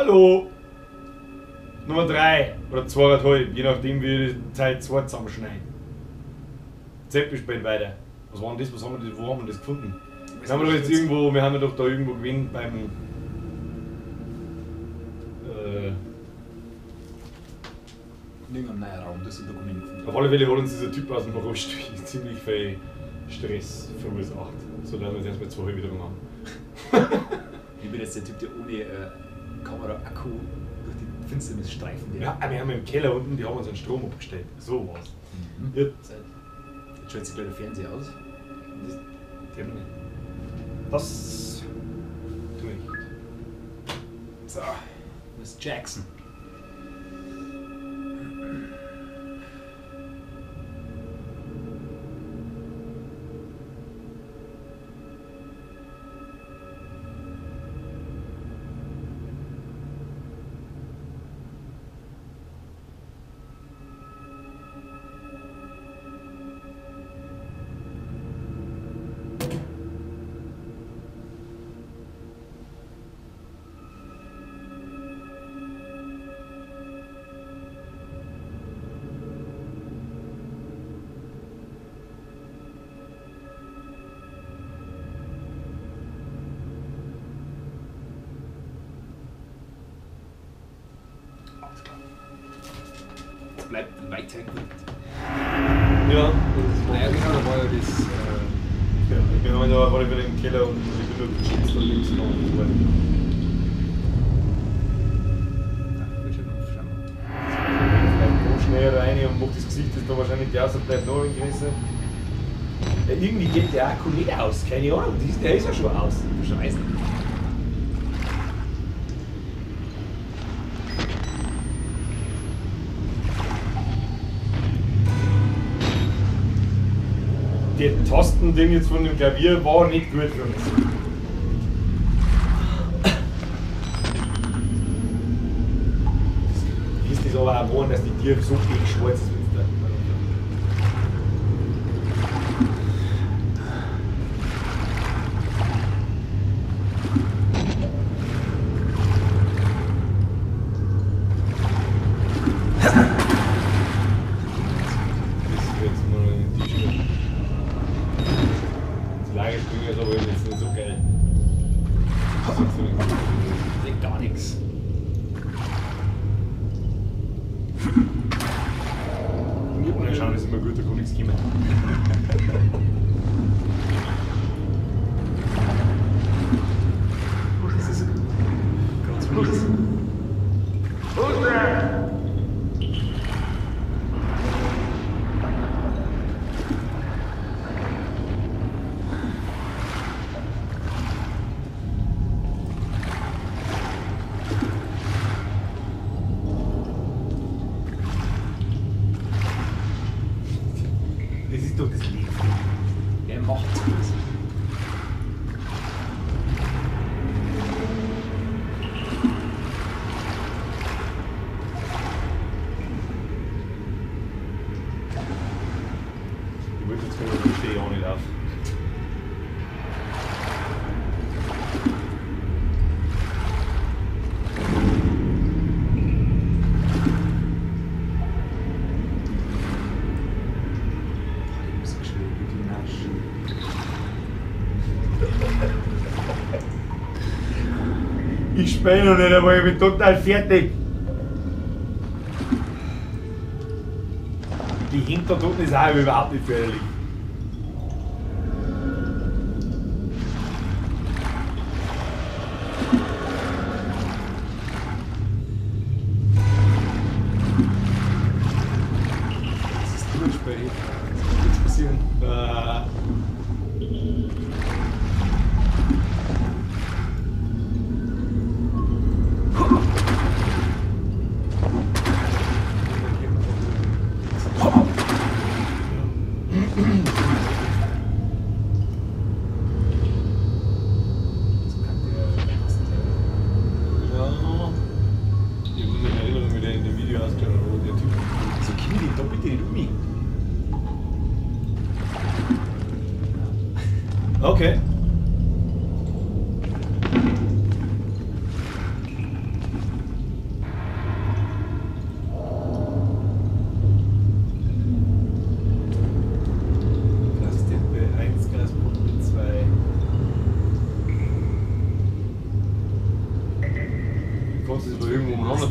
Hallo! Nummer 3 oder 2,5, je nachdem wie die Teil 2 zusammenschneiden. Zeppi spielt weiter. Was war denn das? Was haben wir das? Wo haben wir das gefunden? Wir haben doch jetzt irgendwo, wir haben ja doch da irgendwo gewinnt beim. Irgendein neuer Raum, das ist ein Dokument gefunden. Auf alle Fälle hat uns dieser Typ aus dem Rollstuhl ziemlich viel Stress verursacht. Sodass wir jetzt erstmal 2 wieder machen. Ich bin jetzt der Typ, der ohne Kamera, Akku durch die Finsternis streifen wird. Ja, wir haben im Keller unten, die haben uns einen Strom abgestellt. So war's. Mhm. Ja. Jetzt schaltet sich gleich der Fernseher aus. Das, der nicht. Das tue ich. So, Miss Jackson. Bleibt weiter gut. Ja, das ist naja, genau, da war ja das. Ja, ich bin heute auf alle Fälle im Keller und ich bin nur geschnitzt und links gekommen. Ja, wird schon aufschauen. Vielleicht noch schnell rein und macht das Gesicht, das da wahrscheinlich der außer bleibt noch ein größer. Ja, irgendwie geht der Akku nicht aus, keine Ahnung, der ist ja schon aus. Scheiße. Der Tastending jetzt von dem Klavier war nicht gut für uns. Das ist aber auch geworden, dass die Tiere so gegen schwarz ist. Gar nichts. Ohne schauen ist immer gut, da kann nichts kommen. Das ist ganz mies. Das ist doch das Letzte. Der macht's gut. Ich wollte jetzt kommen, aber ich stehe auch nicht auf. Ich spiele noch nicht, aber ich bin total fertig. Die Hintertoten ist auch überhaupt nicht förderlich. Das ist Durchspiel. Das kann nichts passieren. Okay.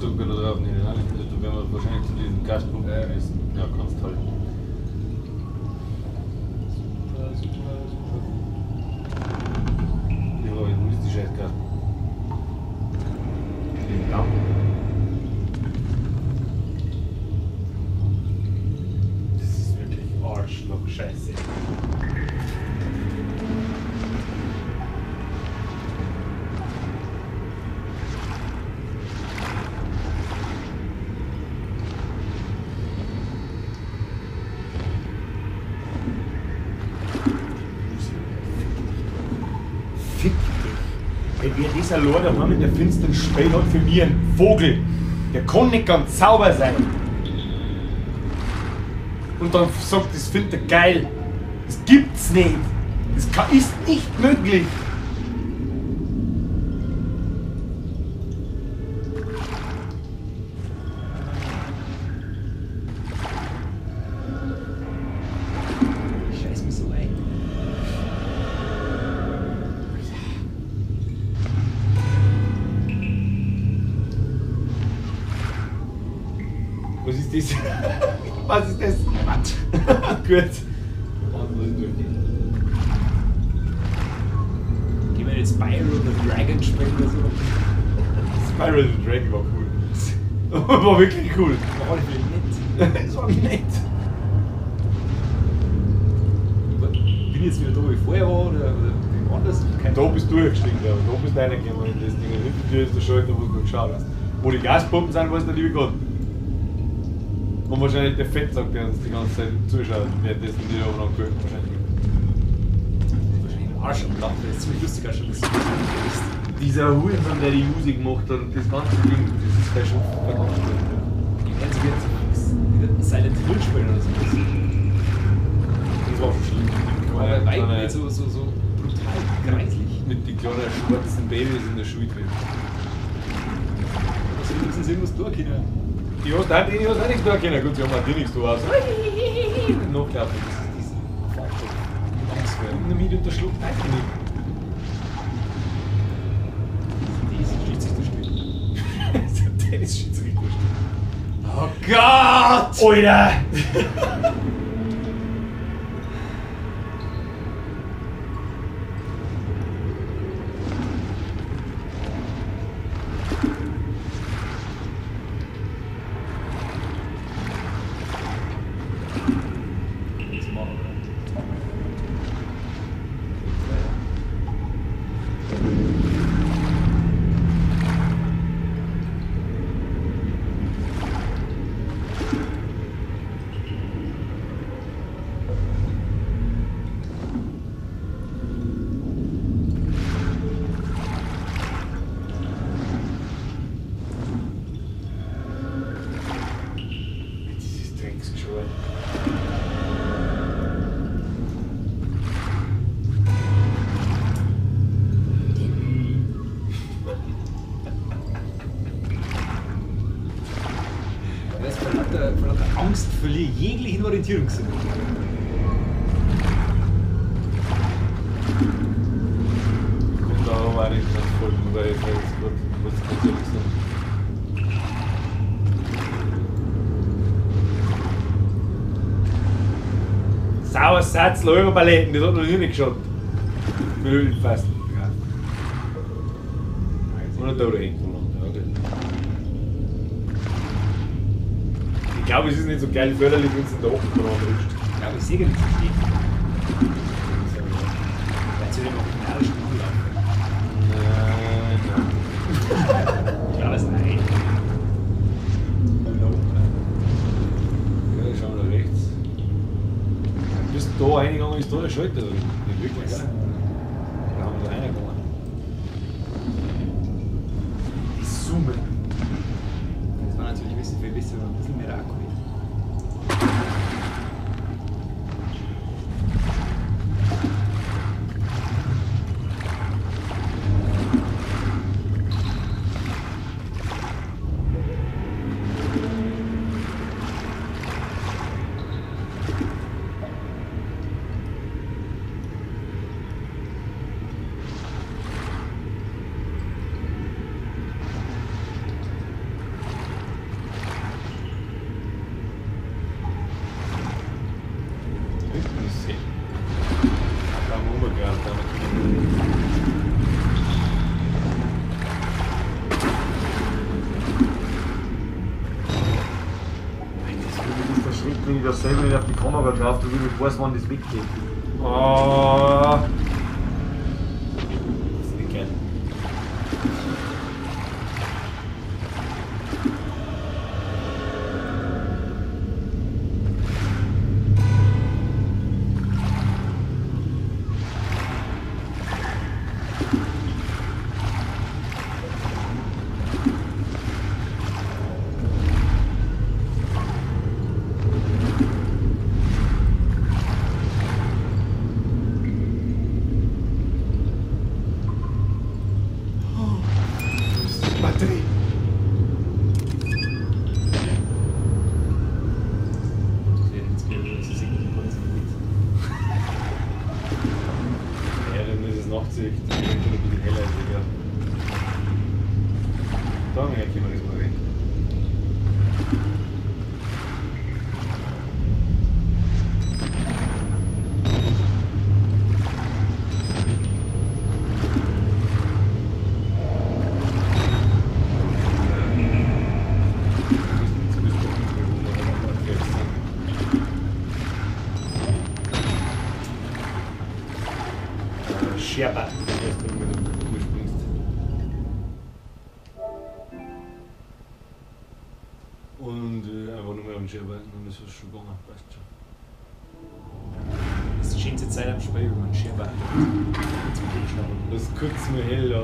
wir da drauf nicht, ne? Da werden wir wahrscheinlich zu diesen Gaspumpen gewesen. Ja, kannst halt. Super, super, super gut. Ja, wo ist die scheiß Gaspumpe? Den Damm. Das ist wirklich Arschloch-Scheiße. Wer dieser Lord daheim in der finsteren Spiel hat für mich einen Vogel. Der kann nicht ganz sauber sein. Und dann sagt, das findet er geil. Das gibt's nicht. Das ist nicht möglich. Ich scheiß mich so ein. Was ist das? Was ist das? Was? Gut. Gehen wir jetzt Spyro the Dragon spielen oder so? Spyro the Dragon war cool. War wirklich cool. War wirklich nett. Das war nett. Bin ich jetzt wieder da, wo ich vorher war oder bin ich woanders? Da bist du durchgestiegen, glaube ich. Da bist du reingekommen in das Ding. Und hinter dir ist der Schalter, wo du geschaut hast. Wo die Gaspumpen sind, weiß der liebe Gott. Und wahrscheinlich der Fettsack, der uns die ganze Zeit zuschaut, währenddessen die da oben angucken, wahrscheinlich. Wahrscheinlich ein Arsch am Lachen, das ist ziemlich lustig auch schon, dass du das bist. Dieser Hurensohn, der die Musik gemacht hat und das ganze Ding, das ist gleich schon verdammt gut. Ich werde wieder Silent Hill spielen oder so. Das war schon schlimm. Aber weit nicht so brutal greislich. Mit den kleinen schwarzen Babys in der Schule drin. Was wenigstens irgendwas tun können. Die hast auch nichts tun können. Gut, sie haben auch die nichts tun. Also. Nachlaufen, das ist diese Angst. Nimm mit und der Schluck weiter nicht. Das ist Schiedsrichterspiel. Das ist ein Tennis-Schiedsrichterspiel. Oh Gott! Alter! Verliere jeglichen Orientierungssinn. Ich komme da auch nicht ganz folgen, weil ich jetzt gerade, muss ich ganz ehrlich sagen. Sauer Satz, Europaletten, das hat noch nie nicht geschaut. Mit Ölfass. Ja. Und da hängt voneinander, okay. Ich glaube, es ist nicht so geil förderlich, wenn es in der Achterbahn rutscht. Ich glaube, ich sehe gar nicht so schlecht. Vielleicht soll ich noch einen Anlauf. Nein, nein. Ich glaube es nein. Ja, schauen wir da rechts. Bist du da reingegangen, ist da der Schalter drin? Nicht wirklich, oder? Da haben wir da reingegangen. Die Summe. Das war natürlich ein bisschen viel besser, wenn man ein bisschen mehr Akku hat. Egal, damit. Das ist der Schritt, wenn ich da selber nicht auf die Kamera drauf tue, ich weiß, wann das weggeht. Oh. Das ist nicht geil. Share-Button, wenn du durchspringst. Und einfach nur mehr auf den Share-Button, dann ist es schon gegangen, passt schon. Das ist die schönste Zeit am Spiel, wenn man einen Share-Button hat. Zum Durchschnappen. Das ist kurz nur hell, ja.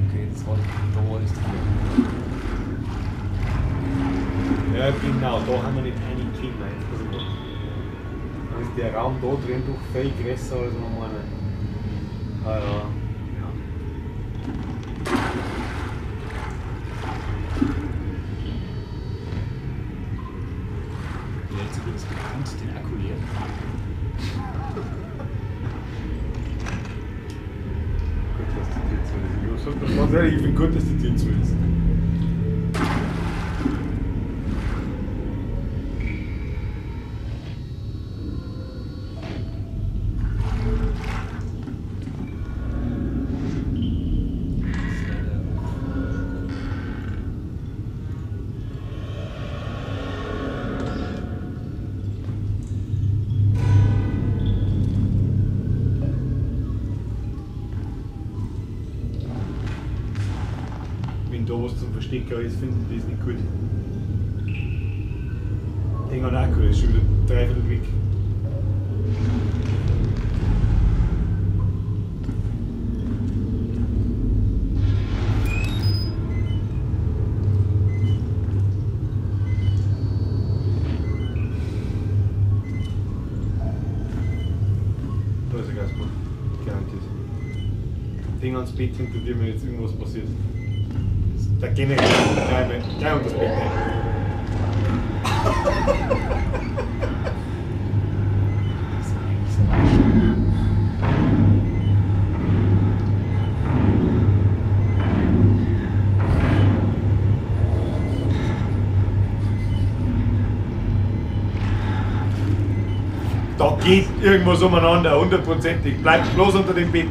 Okay, das war da war das drin. Ja, genau, da haben wir nicht einen Kinder. Jetzt pass auf. Dann ist der Raum da drin doch viel größer als wir meinen. Ah ja. Ja. Ja, jetzt übrigens gekonnt den Akku leer. Gut, dass die Tür zu ist. Ich sag das ganz ehrlich, ich finde gut, dass die Tür zu ist. Wenn da was zum Verstecken ist, finde ich das nicht gut. Ding an Akku ist schon wieder dreiviertel weg. Da ist ein Gasbock. Garantiert. Ding ans Bett hinter dir, wenn jetzt irgendwas passiert. Da generell gleich unter das Bett rein. Das ist eigentlich so leicht. Da geht irgendwas umeinander, hundertprozentig. Bleibt bloß unter dem Bett.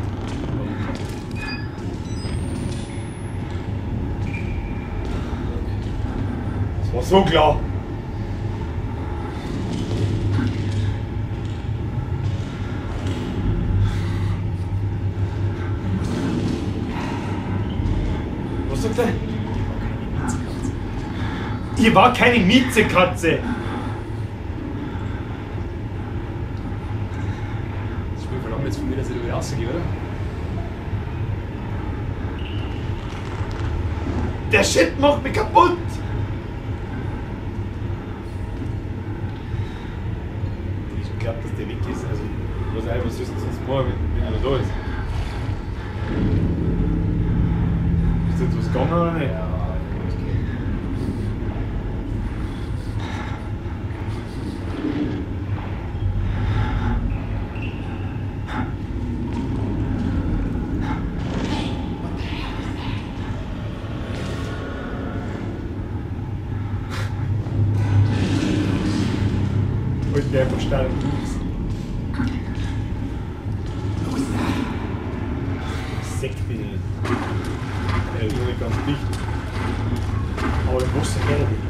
Das war so klar. Was sagt er? Ihr war keine Miezekatze. Das Spiel verlangt jetzt von mir, dass ich da wieder rausgehe, oder? Der Shit macht mich kaputt! Ich glaube, dass der weg ist. Also, was einfach süß sonst morgen, wenn er da ist. Ist jetzt was gegangen oder nicht? Ja, das geht. Wollte ich einfach starren Fuchs. Sekt ihn nicht. Er ist noch nicht ganz dicht. Aber im Wasser geht er nicht.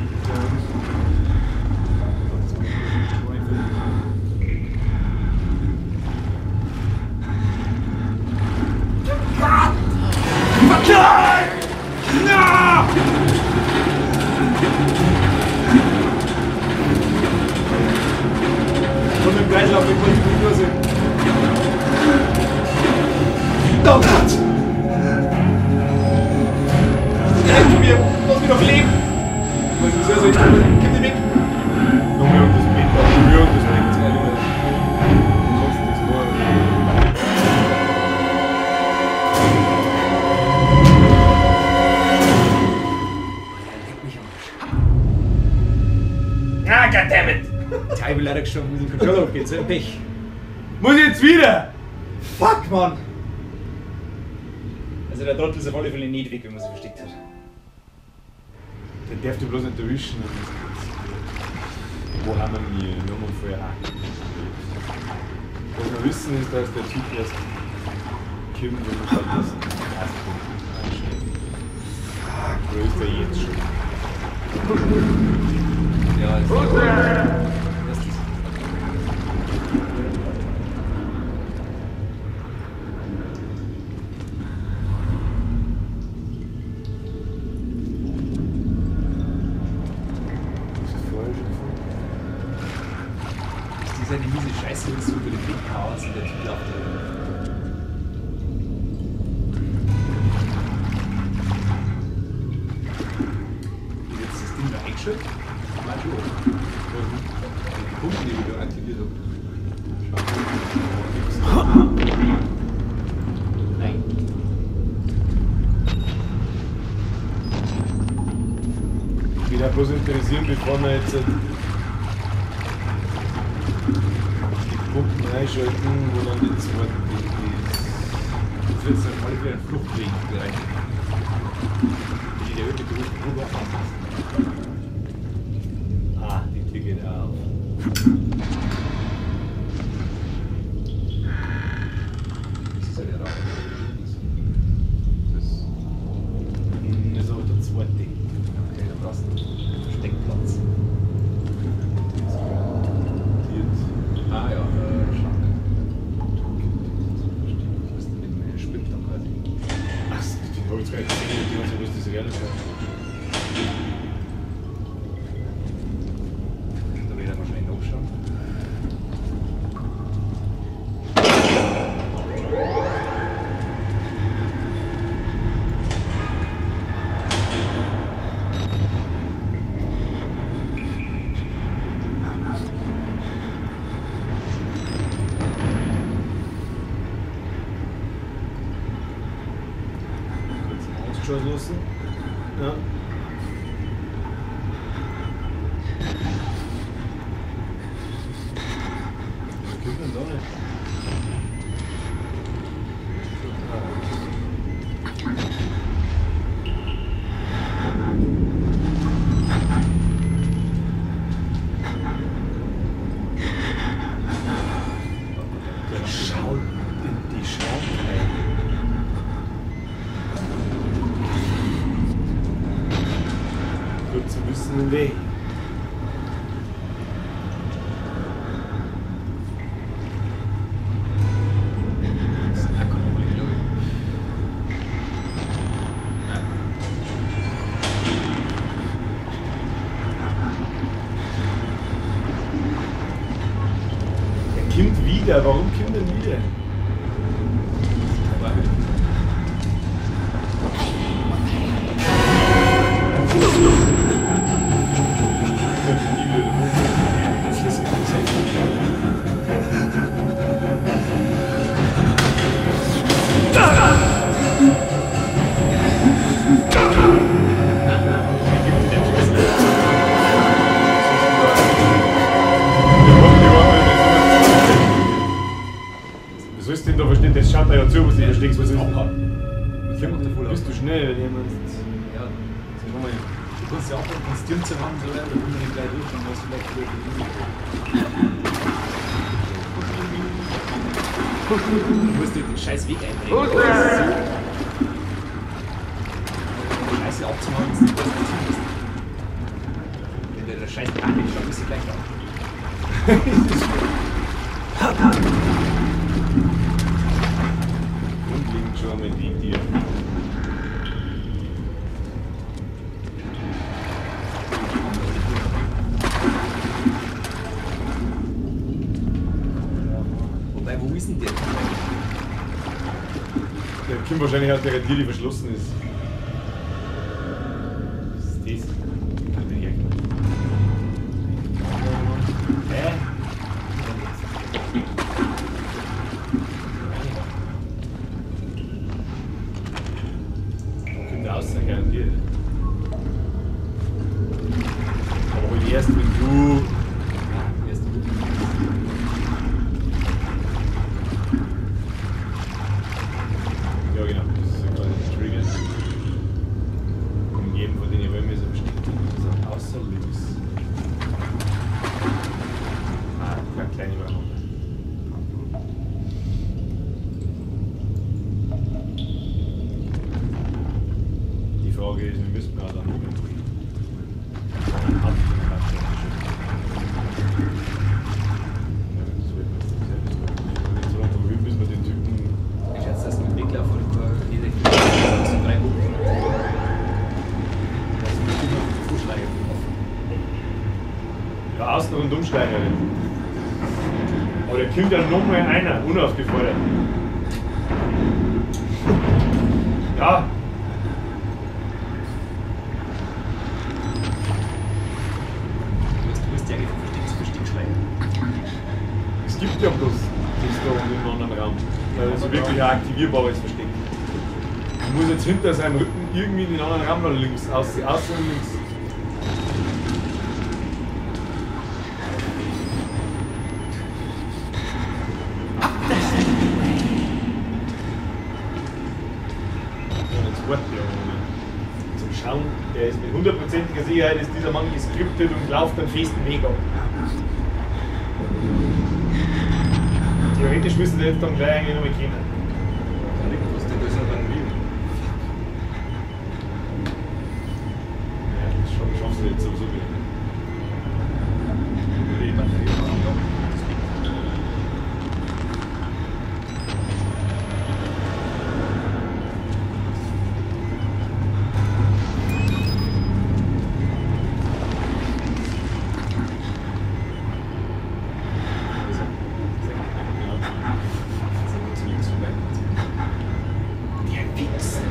Komm im Kreislauf, ich kann nicht mehr sehen. Oh Gott! Greif zu mir! Lass mich doch leben! Was ist das? Ich komm nicht weg! Nochmal und das Bett auf. Mir und das Bett. Ansonsten ist nur. Leck mich am Arsch. Ah, goddammit! Tja, ich bin leider gestorben, muss ich den Controller abgehen, so ein Pech. Muss ich jetzt wieder? Fuck, Mann! Also der Trottel ist auf alle Fälle nicht weg, wenn man sich versteckt hat. Der darf dich bloß nicht erwischen. Wo haben wir ihn? Wir haben ihn vorher auch. Was wir wissen ist, dass der Typ erst kommt, wenn man halt das Gaspunkt anstellt. Oder ist der jetzt schon? Ja, ist erstens. Ist das vorher schon gefunden? Ist das eine miese Scheiße, wenn du über den Weg chaos und der Typ läuft da. Ist jetzt das Ding da eingeschaltet? Nein, schon. Die Pumpen, die ich da aktiviert habe. Nein. Ich würde auch bloß interessieren, bevor wir jetzt die Pumpen einschalten, wo dann die zweite ist. Das wird jetzt auf alle Fälle einen Fluchtweg bereichen. Die der wirklich durch den Grube abfahren. Ah, die Tür geht auch auf. Das ist ja der Raum. Das ist aber der zweite. Okay, da brauchst du einen Versteckplatz. Ah ja, schau. Das ist mit dem Spind dann quasi. Ach, den hab ich jetzt gar nicht gesehen, die ganze Zeit, was das real ist. Da will ich dann wahrscheinlich nachschauen. Kurz den Ausschuss lassen. Ja. Was kommt denn da nicht? Der schaut in die Schranke rein. Gut zu wissen, weh. Das ist ein Akku-Problem, glaube ich. Nein. Der kommt wieder. Warum kommt denn wieder? Aber Kommt nie wieder. das ist safe. Was sollst du denn da verstehen? Das schaut da ja zu, was du versteckst. Was ist Abhauen. Bist du schnell, wenn jemand. Ja, Schau mal. Du kannst ja auch kannst Türen zu machen, so weiter, da kommen wir nicht gleich durch, dann hast du vielleicht wieder die Linie. Du musst dir den scheiß Weg einbringen. So. Scheiße abzumachen, ist nicht das, was du tun musst. Wenn der scheiß Panik schaut, ist sie gleich da. Grundlegend schon einmal die Idee. Wobei, wo ist denn der? Der kommt wahrscheinlich aus der Tür, die verschlossen ist. Was ist das? Hä? Da kommt der Aussehen garantiert. Aber halt erst, wenn du. Erst wenn du. Ja, genau, das ist ja quasi der Trigger. In jedem von den Räumen ist er versteckt. Also außer links. Ah, eine kleine Variante. Die Frage ist, wir müssen ja dann noch mitbringen. Ja, das wird mir jetzt selbst noch. So lange probieren, bis wir den Typen. Ich schätze, dass mit Weglauf oder jeder so 3 Wochen. Da sind wir immer auf die Fußschleier offen. Ja, außen rundum Schleier. Aber da kommt ja nochmal einer, unaufgefordert. Ja. Du bist ja eigentlich von Versteck zu Versteck schleichen. Es gibt ja bloß das da und im anderen Raum. Weil das wirklich ein aktivierbares Versteck. Ich muss jetzt hinter seinem Rücken irgendwie in den anderen Raum noch links, außen und links. Und jetzt warten wir einen Moment. Zum Schauen, der ist mit hundertprozentiger Sicherheit ist dieser Mann geskriptet und läuft einen festen Weg ab. Theoretisch müssen die jetzt dann gleich eigentlich nochmal kennen. Da liegt was, da ist ja dann wie. Ja, das schaffst du jetzt sowieso wieder. Die Batterie war auch noch. Das liegt. Der Wichser!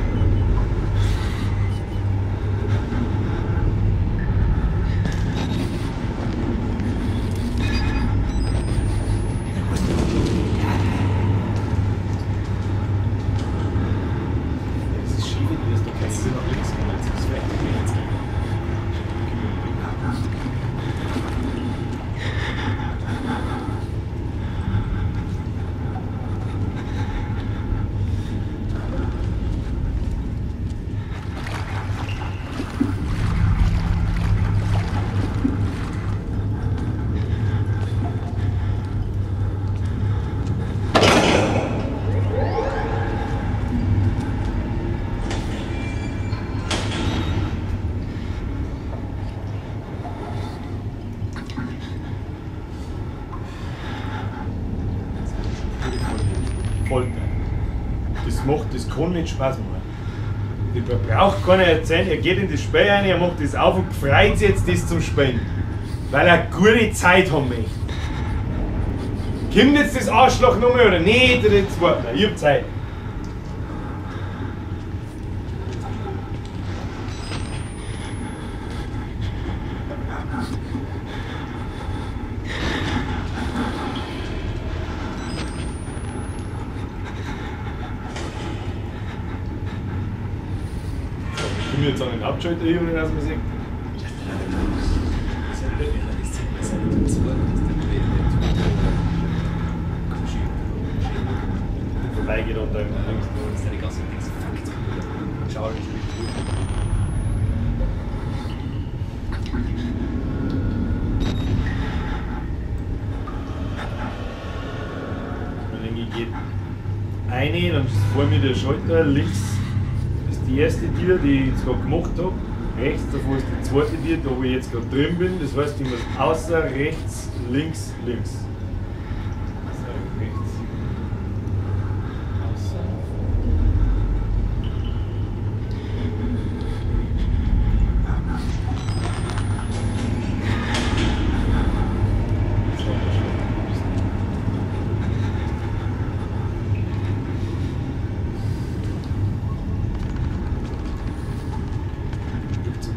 Das ist schief, wenn die das doch Jetzt sind nach links gegangen, jetzt ist es vielleicht nicht mehr jetzt gehen. Folter. Das kann nicht Spaß machen. Die braucht keiner erzählen, er geht in das Spiel rein, er macht das auf und freut sich jetzt das zum Spielen. Weil er gute Zeit haben möchte. Kommt jetzt das Arschloch nochmal oder nicht? Oder jetzt warten wir, ich hab Zeit. So, ich komme jetzt an den Hauptschalter hier und dass man sieht. Das erinnert mich an die Szene bei Silent Hill 2, dass der Vorbeigeht und dann links. Das ist ja die ganze Zeit denkst, fuck, jetzt kommt wieder. Schau, ich bin durch. Ich gehe rein, dann ist vor mir der Schalter, links ist die erste Tür, die ich jetzt gerade gemacht habe. Rechts davor ist die zweite Tür, da wo ich jetzt gerade drin bin. Das heißt, ich muss außer rechts, links, links. Außer rechts. Außer. Rückzug.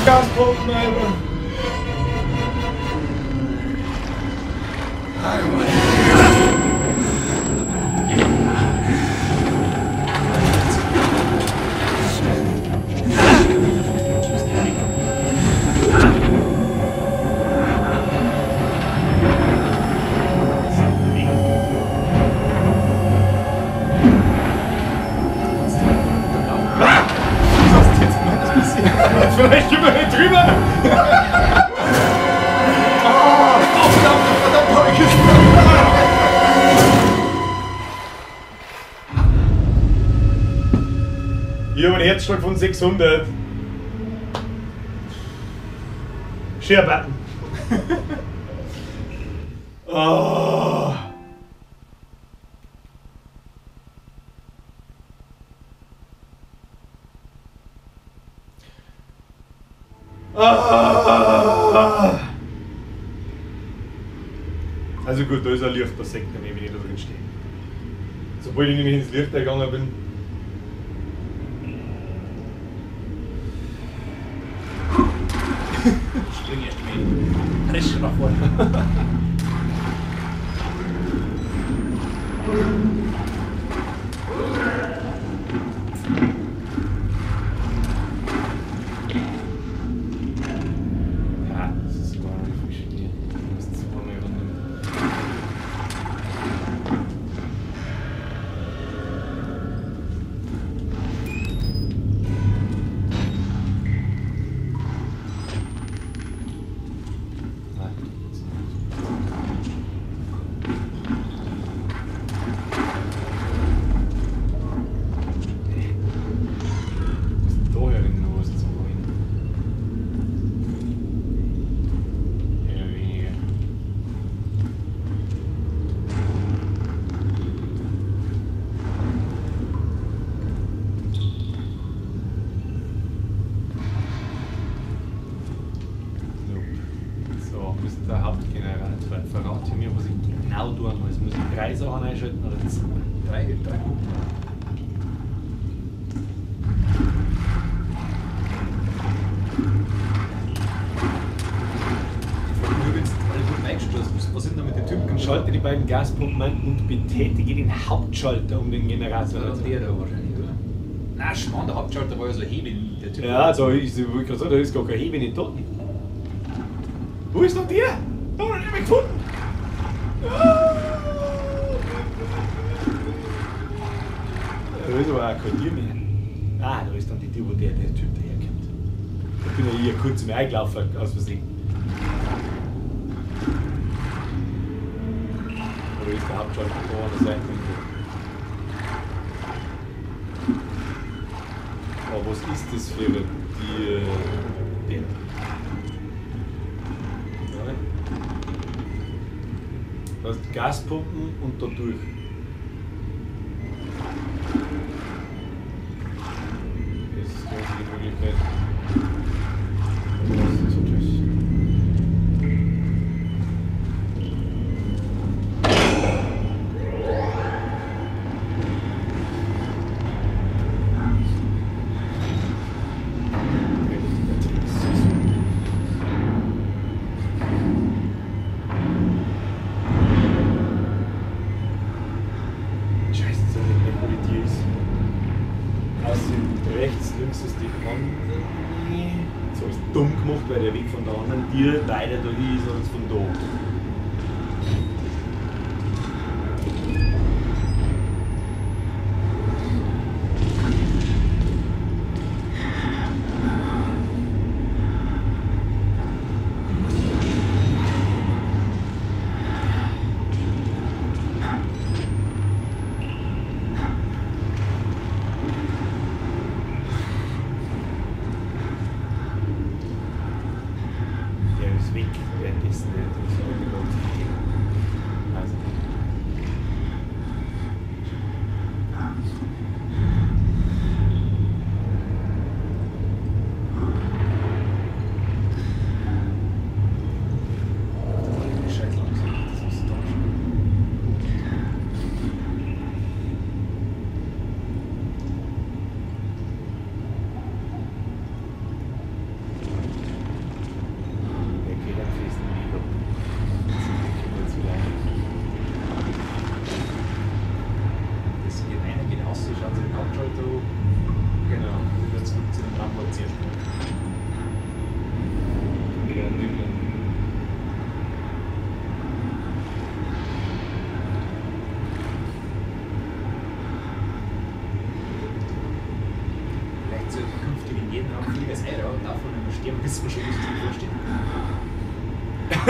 Gaspumpen, Alter! Vielleicht über den drüber! Oh, verdammt, verdammt, Ich habe einen Herzschlag von 600. Share-Button. Oh. Ah. Also gut, da ist ein Licht, da sieht man nicht, wenn ich da drin stehe. Sobald ich nämlich ins Licht gegangen bin. Spring erst mal frisch nach vorne. Ja, das ist sogar noch nicht frisch hier. Ich muss zweimal runter. Nein. Was ist da herin noch was zu holen? Eher weniger. Nope. So, Mr. Hauptgenerator, verrate mir, was ich genau tun muss. Muss ich 3 Sachen einschalten oder 2? Drei Pumpen. Ich frage mich nur, wenn du alle Pumpen eingeschaltet hast, was sind da mit den Typen? Schalte die beiden Gaspumpen ein und betätige den Hauptschalter, um den Generator Das war der da wahrscheinlich, oder? Nein, Schmarrn, der Hauptschalter war ja so Hebel. Der Typ. Ja, da ist, ich wollte gerade sagen, da ist gar kein Hebel nicht dort. Wo ist denn der? Da hab ich nicht mehr gefunden. Da ist aber auch kein Tier mehr. Ah, da ist dann die Tür, wo der Typ daherkommt. Da bin ich hier kurz mehr eingelaufen, aus Versehen. Oder ist der Hauptschalter da an der Seite irgendwo? Aber was ist das für ein Tier? Der? Das heißt Gaspumpen und da durch. Das ist die einzige Möglichkeit. Das ist natürlich. Scheiße, jetzt weiß ich nicht, wo die Tür ist. Aussehen rechts, links. Links ist die andere. Jetzt habe ich es dumm gemacht, weil der Weg von der anderen Tür weiter da ist als von da.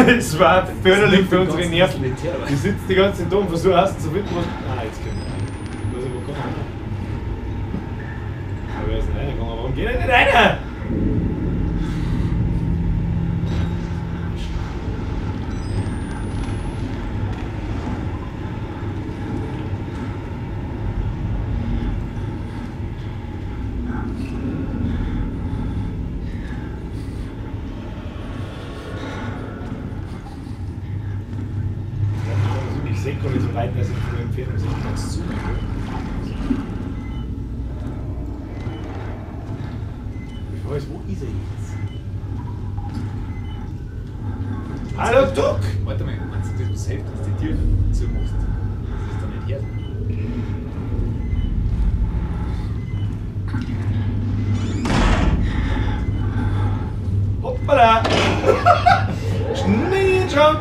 Es war förderlich für unsere Nerven. Ich sitze die ganze Zeit da und versuche erst zu finden, was. Ah, jetzt können wir. Was ist aber gegangen? Aber wer ist denn reingegangen? Warum geht er nicht rein? Hallo Duck! Warte mal, meinst du, das was hilft, dass du die Tür zumachst? Das ist doch nicht her. Hoppala! Schneeschrank!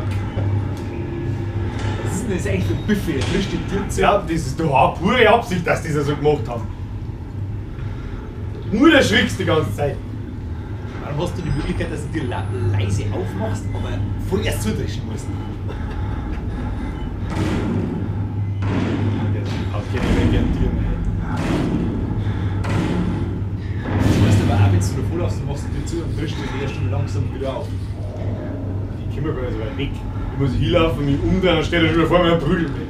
Was ist denn das eigentlich für ein Buffet? Frisch die Tür zu. Ja, das ist doch pure Absicht, dass die das so gemacht haben. Nur der schrickst die ganze Zeit. Warum hast du die Möglichkeit, dass du die leise aufmachst, aber voll erst zudrischen musst? Der haut keine Tier mehr. Das heißt aber auch, wenn du da vorlaufst, machst du die zu und drischst die erst schon langsam wieder auf. Ich komme gar nicht so weit weg. Ich muss hinlaufen, mich umdrehen und steht er schon wieder vor mir und prügelt mich.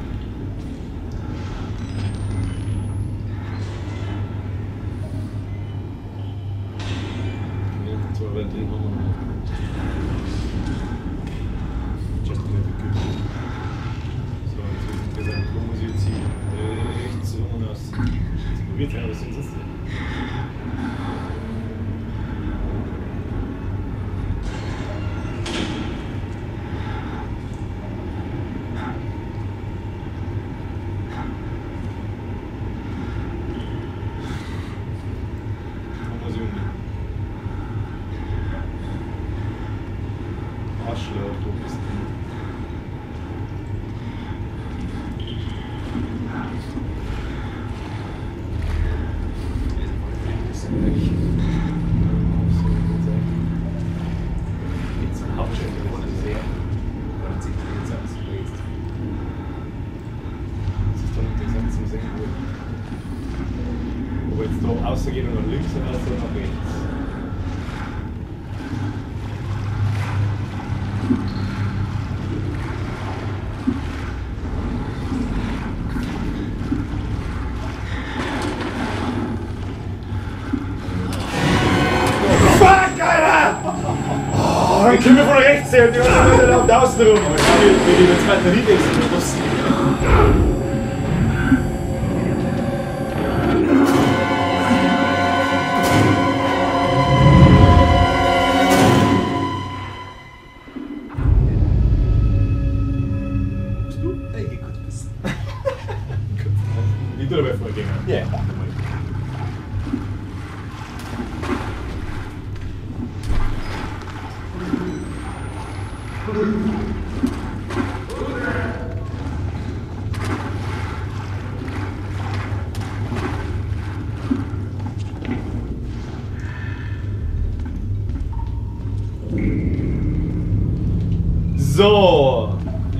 Ich komme von rechts her und die anderen da außen rum. Wenn ich jetzt Batterie wechseln muss. Bist du? Ich geh kurz pissen. Ich tu dabei vorgehen. Ja. So,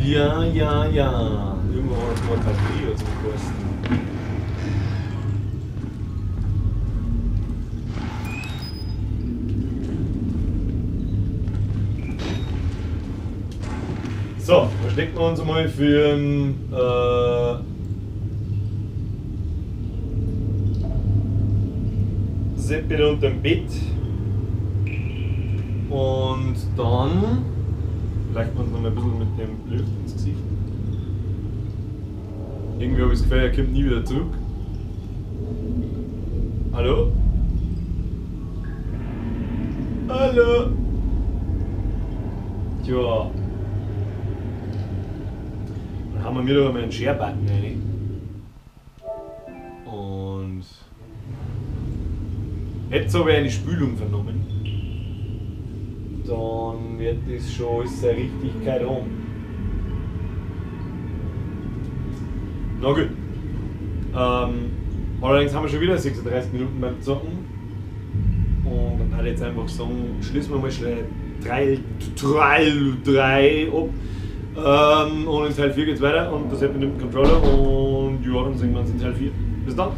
ja, ja, ja. Irgendwo hat man Batterie zum Kosten. So, verstecken wir uns mal für ein Seppi unter dem Bett. Und dann vielleicht wir uns noch mal ein bisschen mit dem Licht ins Gesicht. Irgendwie habe ich das Gefühl, er kommt nie wieder zurück. Hallo? Hallo? Tja. Dann haben wir mir doch einmal einen Share-Button rein. Und jetzt habe ich eine Spülung vernommen. Dann wird das schon alles seine Richtigkeit haben. Na gut. Allerdings haben wir schon wieder 36 Minuten beim Zocken. Und dann halt jetzt einfach sagen, schließen wir mal schnell 3 ab. Und in Teil 4 geht's weiter und das Happy nimmt den Controller und ja, dann sehen wir uns in Teil 4. Bis dann!